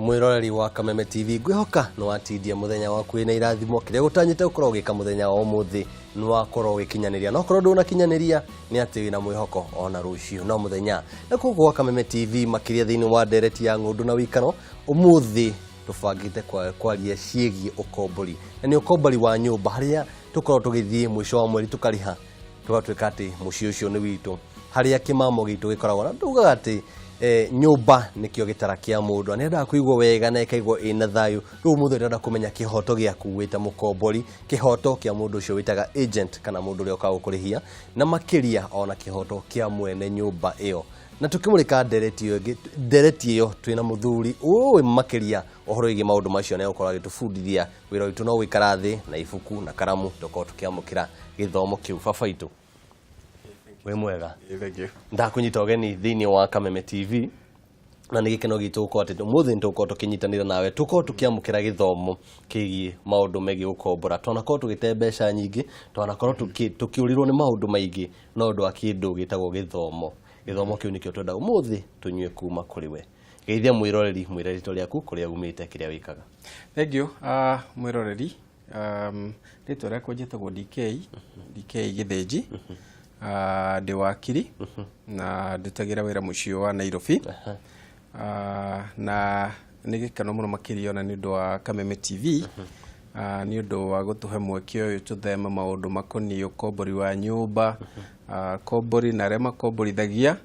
Mwiroreri wa Kameme TV, ngwihoka nĩ watindia mũthenya waku wĩna irathimo. Kĩrĩa gũtanyĩte gũkorwo ũgĩka mũthenya wa ũmũthĩ nĩ wakorwo ũgĩkinyanĩria, no korwo ndũnakinyanĩria nĩ atĩ wĩna mwĩhoko ona rũciũ no mũthenya. Na kũguo gwa Kameme TV, makĩria thĩinĩ wa ndereti ya Ng'ũndũ na Wĩikaro, ũmũthĩ tũbangĩte kwaria ciĩgiĩ ũkombori, na nĩ ũkombori wa nyũmba harĩa tũkorwo tũgĩthiĩ mũico wa mweri tũkarĩha, tũgatuĩka atĩ mũciĩ ũcio nĩ witũ, harĩa kĩmamo gitũ gĩkoragwo. Na tugaga atĩ nyũmba nĩkĩo gĩtara kĩa mũndũ, na nĩendaga kũigwo wega na ĩkaigwo ĩna thayũ. Rĩu ũmũthĩ ndĩrenda kũmenya kĩhoto gĩaku wĩ ta mũkombori, kĩhoto kĩa mũndũ ũcio wĩtaga agent kana mũndũ ũrĩa ũkaga gũkũrĩhia, na makĩria ona kĩhoto kĩa mwene nyũmba ĩyo. Na tũkĩmũrĩka ndereti ĩyo ĩngĩ, ndereti ĩyo twĩna mũthuri ũĩ makĩria ũhoro wĩgiĩ maũndũ macio, na egũkorwo agĩtũbundithia. Wĩra witũ no gũikara thĩ na ibuku na karamu, tũkorwo tũkĩamũkĩra gĩthomo kĩu. Baba itũ, wĩ mwega? Thank you. Ndakũnyita ũgeni thĩinĩ wa Kameme TV, na nĩ gĩkeno gitũ gũkorwo atĩ ũmũthĩ nĩ tũgũkorwo tũkĩnyitanĩra nawe, tũkorwo tũkĩamũkĩra gĩthomo kĩgiĩ maũndũ megiĩ gũkombora. Twanakorwo tũgĩte mbeca nyingĩ, twanakorwo tũkĩũrĩrwo nĩ maũndũ maingĩ, no ũndũ wa kĩndũ gĩtagwo gĩthomo. Gĩthomo kĩu nĩkĩo twenda ũmũthĩ tũnyue kuma kũrĩ we. Geithia mwĩroreri, mwĩre rĩtwa rĩaku, kũrĩa umĩte, kĩrĩa wĩkaga. Thank you, mwĩroreri. Rĩtwa rĩakwa njĩtagwo DK, DK Gĩthĩnji. Ndĩ wakiri na ndutagĩra wĩra mũciĩ wa Nairobi. Na nĩ gĩkeno mũno makĩria ona nĩ ũndũ wa Kameme TV, nĩ ũndũ wa gũtũhe mweke ũyũ tũtheme maũndũ makoniĩ ũkombori wa nyũmba, kombori na arĩa makomborithagia,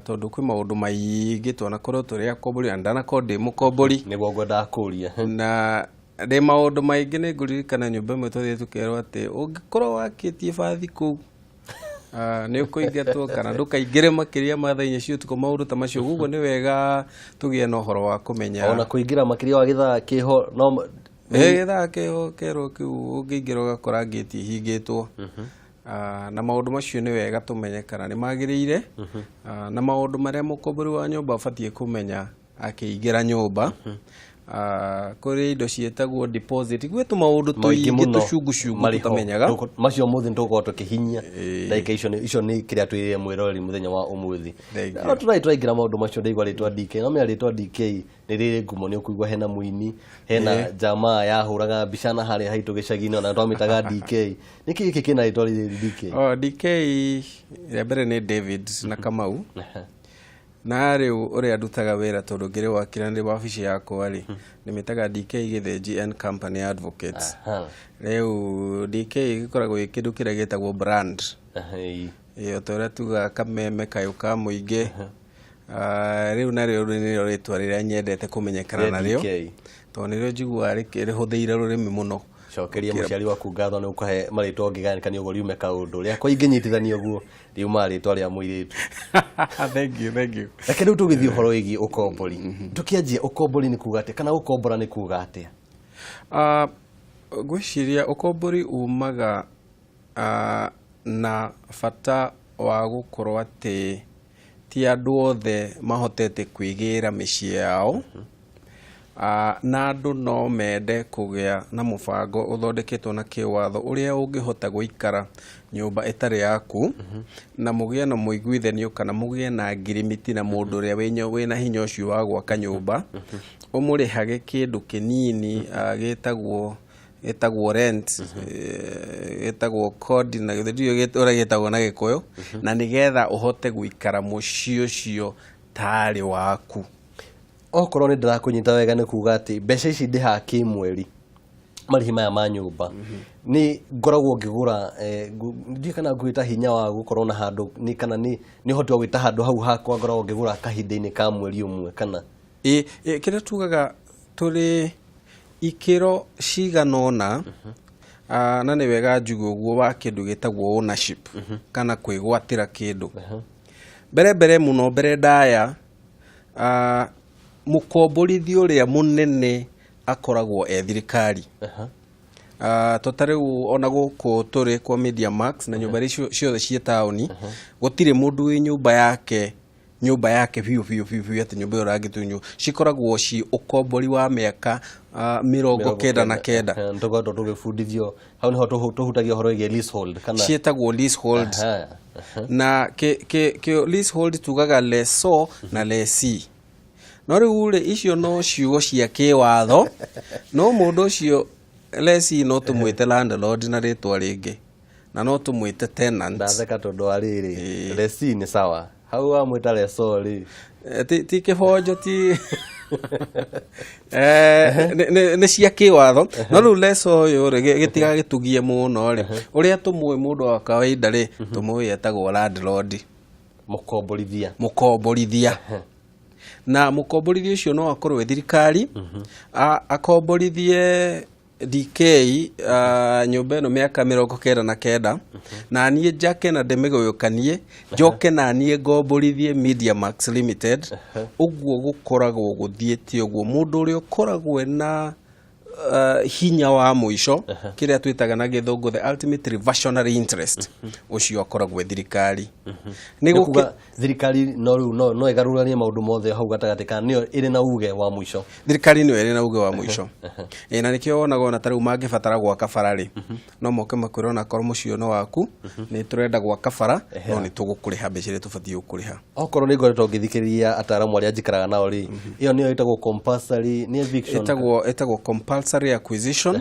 tondũ kwĩ maũndũ maingĩ twanakorwo tũrĩ akombori na ndanakorwo ndĩ mũkombori. Nĩguo ngwendaga kũria. Na ndĩ maũndũ maingĩ, nĩ ngũririkana nyũmba ĩmwe twathiĩ tũkerwo atĩ ũngĩkorwo wakĩtie bathi kũu, nĩ ũkũingatwo kana ndũkaingĩre makĩria ma thaa 4 cia ũtukũ, maũndũ ta macio. Koguo nĩ wega tũgĩe na ũhoro wa kũmenya. Ona kũingĩra makĩria wa gĩthaa kĩho no Gĩthaa kĩho kerwo kĩu ũngĩingĩra ũgakora ngĩti ihingĩtwo. Na maũndũ macio nĩ wega tũmenye kana nĩ magĩrĩire, na maũndũ marĩa mũkombori wa nyũmba abatiĩ kũmenya akĩingĩra nyũmba. Kũrĩ indo ciĩtagwo deposit, gwĩ tũmaũndũ maingĩ tũingĩ mũno tũcungucungu marĩ ho. tũtamenyaga. Macio ũmũthĩ nĩ tũgũkorwo tũkĩhinyia ndagĩka icio. Icio nĩ kĩrĩa twĩrĩire mwĩroreri mũthenya wa ũmũthĩ. Thank you. No tũrathiĩ tũraingĩra maũndũ macio, ndaigua rĩtwa DK, no menya rĩtwa DK nĩ rĩrĩ ngumo. Nĩ ũkũigua hena mũini, hena jamaa yahũraga mbica na harĩa haitũ gĩcagi-inĩ, ona twamĩtaga DK. Nĩkĩ gĩkĩ kĩna rĩtwa rĩrĩ DK? Oh, DK rĩa mbere nĩ David na Kamau, na rĩu ũrĩa ndutaga wĩra, tondũ ngĩrĩ wakiri na ndĩ wabici yakwa rĩ, ndĩmĩtaga DK Gĩthĩnji and Company Advocates. Rĩu DK gĩkoragwo gĩ kĩndũ kĩrĩa gĩtagwo brand. Ĩyo ta ũrĩa tugaga Kameme, kayũ ka mũingĩ. Rĩu narĩo nĩrĩo rĩtwa rĩrĩa nyendete kũmenyekana Rĩa narĩo DK. tondũ nĩrĩo njiguaga rĩhũthĩire rũrĩmĩ mũno. Cokeria mũciari waku ngatho nĩ gũkũhe marĩtwa ũngĩgayanĩkania ũguo riume kaũndũ rĩakwa ingĩnyitithania ũguo riumaga rĩtwa rĩa mũirĩtu. Thank you, thank you. Reke rĩu tũgĩthiĩ ũhoro wĩgiĩ ũkombori. Tũkĩanjia, ũkombori nĩ kuga atĩa, kana gũkombora nĩ kuga atĩa? Ngwĩciria ũkombori umaga na bata wa gũkorwo atĩ ti andũ othe mahotete kwĩgĩra mĩciĩ yao, na andũ no mende kũgĩa na mũbango ũthondeketwo na kĩwatho ũrĩa ũngĩhota gũikara nyũmba ĩtarĩ yaku, na mũgĩe na mũiguithanio kana mũgĩe na ngirimiti na mũndũ ũrĩa wĩna hinya ũcio wa gwaka nyũmba, ũmũrĩhage kĩndũ kĩnini gĩtagwo rent, gĩtagwo kodi, na githĩ ndiũĩ ũrĩa gĩtagwo na Gĩkũyũ, na nĩgetha ũhote gũikara mũciĩ ũcio tarĩ waku. Okorwo nĩ ndĩrakũnyita wega, nĩ kuga atĩ mbeca ici ndĩhaga kĩmweri, marĩhi maya ma nyũmba, nĩ ngoragwo ngĩgũra, ndiũĩ kana ngwĩta hinya wa gũkorwo na handũ nĩ kana nĩ ũhoti wa gwĩta handũ hau hakwa ngoragwo ngĩgũra kahinda-inĩ ka mweri ũmwe kana? Ĩ, kĩrĩa tugaga tũrĩ ikĩro cigana ũna, na nĩ wega njuge ũguo, wa kĩndũ gĩtagwo ownership kana kwĩgwatĩra kĩndũ. Mbere mbere mũno, mbere ndaya, mũkomborithia ũrĩa mũnene akoragwo e thirikari. To ta rĩu ona gũkũ tũrĩ kwa Media Max na nyũmba iria ciothe ciĩ taũni, gũtirĩ mũndũ wĩ nyũmba yake, nyũmba yake biũ biũ biũ biũ, atĩ nyũmba ĩyo ũrangĩtunywo. Cikoragwo ci ũkombori wa mĩaka 99. Tũkoretwo tũgĩbundithio hau nĩho tũhutagia ũhoro wĩgiĩ leasehold kana? Ciĩtagwo leasehold. Na kĩ leasehold tugaga lessor na lessee. No rĩu rĩ, icio no ciugo cia kĩwatho, no mũndũ ũcio lessee no tũmwĩte landlord na rĩtwa rĩngĩ, na no tũmwĩte tenant. Ndatheka tondũ wa rĩrĩ, lessee nĩ sawa, hau wamwĩta lessor rĩ. Ti kĩbonjo, ti nĩ cia kĩwatho. No rĩu lessor ũyũ rĩ, gĩtigagĩtugie mũno rĩ, ũrĩa tũmũĩ mũndũ wa kawaida rĩ, tũmũĩ etagwo landlord. Mũkomborithia. Mũkomborithia. Na mũkomborithia ũcio no akorwo e thirikari, akomborithie DK nyũmba ĩno mĩaka 99, na niĩ njake na ndĩmĩgũyũkanie, njoke na niĩ ngomborithie Media Max Limited. Ũguo gũkoragwo gũthiĩte ũguo. Mũndũ ũrĩa ũkoragwo ena hinya wa mũico, kĩrĩa twĩtaga na gĩthũngũ the ultimate reversionary interest, ũcio akoragwo e thirikari. Nĩ kuga thirikari no rĩu no ĩgarũranie maũndũ mothe hau gatagatĩ, kana nĩyo ĩrĩ na uge wa mũico? Thirikari nĩyo ĩrĩ na uge wa mũico. Na nĩkĩo wonaga ona ta rĩu mangĩbatara gwaka bara rĩ, no moke makwĩre onakorwo mũciĩ ũyũ waku nĩ tũrenda gwaka bara, no nĩ tũgũkũrĩha mbeca iria tũbatiĩ gũkũrĩha. Okorwo nĩ ngoretwo ngĩthikĩrĩria ataaramu arĩa njikaraga nao rĩ, ĩyo nĩyo ĩtagwo compulsory, nĩ eviction? Ĩtagwo compulsory acquisition.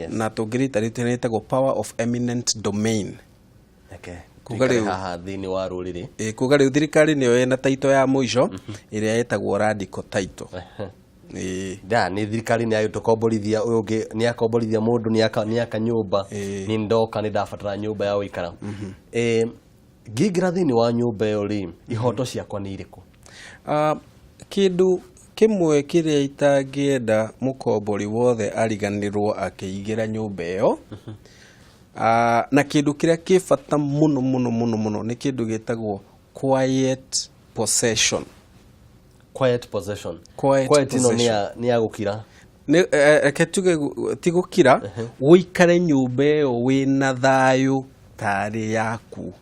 Na tũngĩrita rĩtwa nĩ ĩtagwo power of eminent domain. Kuga rĩu haha thĩinĩ wa rũrĩrĩ. Kuga rĩu thirikari nĩyo ĩna title ya mũico ĩrĩa ĩtagwo radical title. Nda nĩ thirikari nĩ yagĩtũkomborithia, ũyũ ũngĩ nĩ akomborithia mũndũ, nĩ aka nyũmba, nĩ ndoka nĩ ndabatara nyũmba ya gũikara. Ngĩingĩra thĩinĩ wa nyũmba ĩyo rĩ, ihoto ciakwa nĩ irĩkũ? Kĩndũ kĩmwe kĩrĩa itangĩenda mũkombori wothe ariganĩrwo akĩingĩra nyũmba ĩyo, na kĩndũ kĩrĩa kĩ bata mũno mũno mũno mũno nĩ kĩndũ gĩtagwo quiet possession. Quiet possession. Quiet Quiet ĩno possession. Nĩ ya gũkira. Nĩ reke tuge ti gũkira, ũikare nyũmba ĩyo wĩna thayũ tarĩ yaku.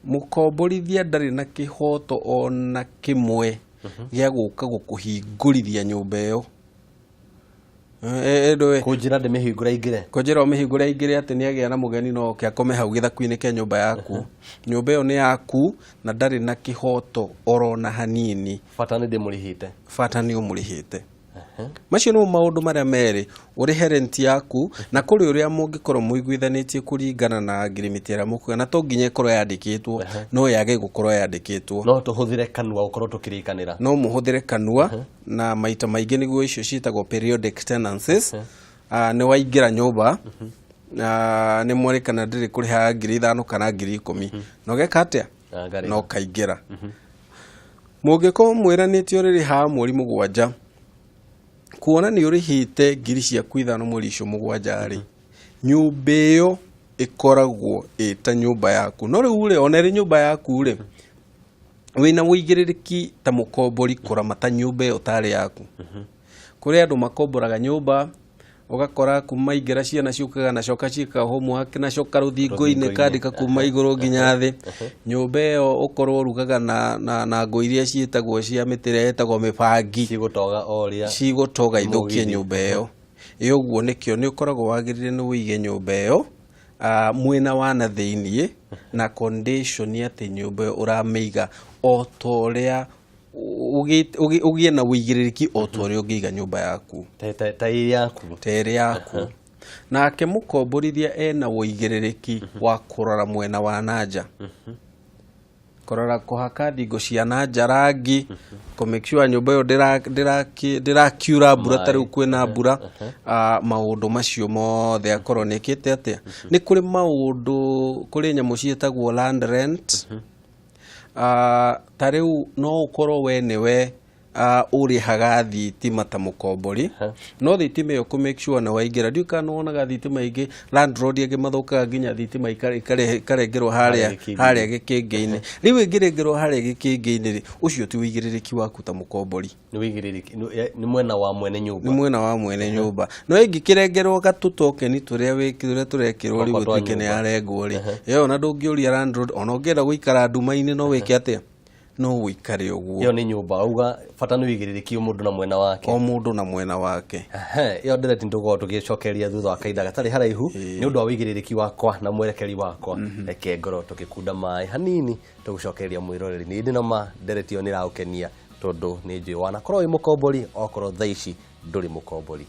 Mũkomborithia ndarĩ na kĩhoto ona kĩmwe gĩa gũka gũkũhingũrithia nyũmba ĩyo. Ndũĩ. Kũnjĩra ndĩmĩhingũre aingĩre. Kũnjĩra ũmĩhingũre aingĩre atĩ nĩ agĩa na mũgeni no oke akome hau gĩthaku-inĩ kĩa nyũmba yaku. Nyũmba ĩyo nĩ yaku na ndarĩ na kĩhoto oro na hanini. Bata nĩ ndĩmũrĩhĩte. Bata nĩ ũmũrĩhĩte. Macio nĩmo maũndũ marĩa merĩ, ũrĩhe rent yaku na kũrĩ ũrĩa mũngĩkorwo mũiguithanĩtie kũringana na agreement ĩrĩa mũkuga, na to nginya ĩkorwo yandĩkĩtwo, no yage gũkorwo yandĩkĩtwo. No tũhũthĩre kanua gũkorwo tũkĩrĩkanĩra. No mũhũthĩre kanua, na maita maingĩ nĩguo icio ciĩtagwo periodic tenancies. Nĩ waingĩra nyũmba, nĩ mwerĩkana ndĩrĩ kũrĩha 5,000 kana 10,000, na ũgeka atĩa? Na ngarĩha. Na ũkaingĩra. Mũngĩkorwo mwĩranĩte ũrĩrĩhaga mweri 7, kuona nĩ ũrĩhĩte ngiri ciaku 5 mweri icio 7 rĩ, nyũmba ĩyo ĩkoragwo ĩta nyũmba yaku. No rĩu rĩ, ona ĩrĩ nyũmba yaku rĩ, wĩna ũigĩrĩrĩki ta mũkombori kũramata nyũmba ĩyo tarĩ yaku. Kũrĩ andũ makomboraga nyũmba, ũgakora kuma aingĩra ciana ciũkaga na coka ciĩkaga homework na coka rũthingo-inĩ kandĩka kuma igũrũ nginya thĩ. Nyũmba ĩyo ũkorwo ũrugaga na ngũ iria ciĩtagwo cia mĩtĩ ĩrĩa ĩtagwo mĩbangi. Cigũtoga o ũrĩa Cigũtoga ithũkie mũgithi. nyũmba ĩyo. Ĩ ũguo nĩkĩo nĩ ũkoragwo wagĩrĩire nĩ ũige nyũmba ĩyo, mwena wa na thĩiniĩ, na condition atĩ nyũmba ĩyo ũramĩiga o ta ũrĩa ũgĩe na ũigĩrĩrĩki o ta ũrĩa ũngĩiga nyũmba yaku. Ta ĩrĩ yaku. Ta ĩrĩ yaku. Nake mũkomborithia ena ũigĩrĩrĩki wa kũrora mwena wa na nja. Kũrora kũhaka thingo cia na nja rangi, kũ make sure nyũmba ĩyo ndĩrakiura mbura ta rĩu kwĩna mbura. Maũndũ macio mothe akorwo nĩ ĩkĩte atĩa. Nĩ kũrĩ maũndũ, kũrĩ nyamũ ciĩtagwo land rent. Ta rĩu no ũkorwo we nĩwe, ũrĩhaga thitima ta mũkombori, no thitima ĩyo kũ make sure nĩ waingĩra. Ndiũĩ kana nĩwonaga thitima ingĩ landlord angĩ mathũkaga nginya thitima ikarengerwo Harĩa gĩkĩngĩ-inĩ. harĩa gĩkĩngĩ-inĩ. Rĩu ĩngĩrengerwo harĩa gĩkĩngĩ-inĩ rĩ, ũcio ti ũigĩrĩrĩki waku ta mũkombori. Nĩ ũigĩrĩrĩki, nĩ mwena wa mwene nyũmba. Nĩ mwena wa mwene nyũmba. No ĩngĩkĩrengerwo gatũtokeni tũrĩa tũrĩa tũrekĩrwo rĩu Twakwa twa gũtuĩke nĩ nyũmba. yarengwo rĩ. Ĩyo ona ndũngĩũria landlord, ona ũngĩenda gũikara nduma-inĩ no wĩke atĩa? No ũikare ũguo. Ĩyo nĩ nyũmba auga bata nĩ ũigĩrĩrĩki o mũndũ na mwena wake. O mũndũ na mwena wake. Ehe, ĩyo ndereti nĩtũgũkorwo tũgĩcokeria thutha wa kahinda gatarĩ haraihu nĩ ũndũ wa ũigĩrĩrĩki wakwa na mwerekeri wakwa. Reke ngorwo tũgĩkunda maĩ hanini tũgũcokereria mwĩroreri. Nĩ ndĩ na ma ndereti ĩyo nĩ ĩragũkenia tondũ nĩ njũĩ wanakorwo wĩ mũkombori okorwo thaa ici ndũrĩ mũkombori.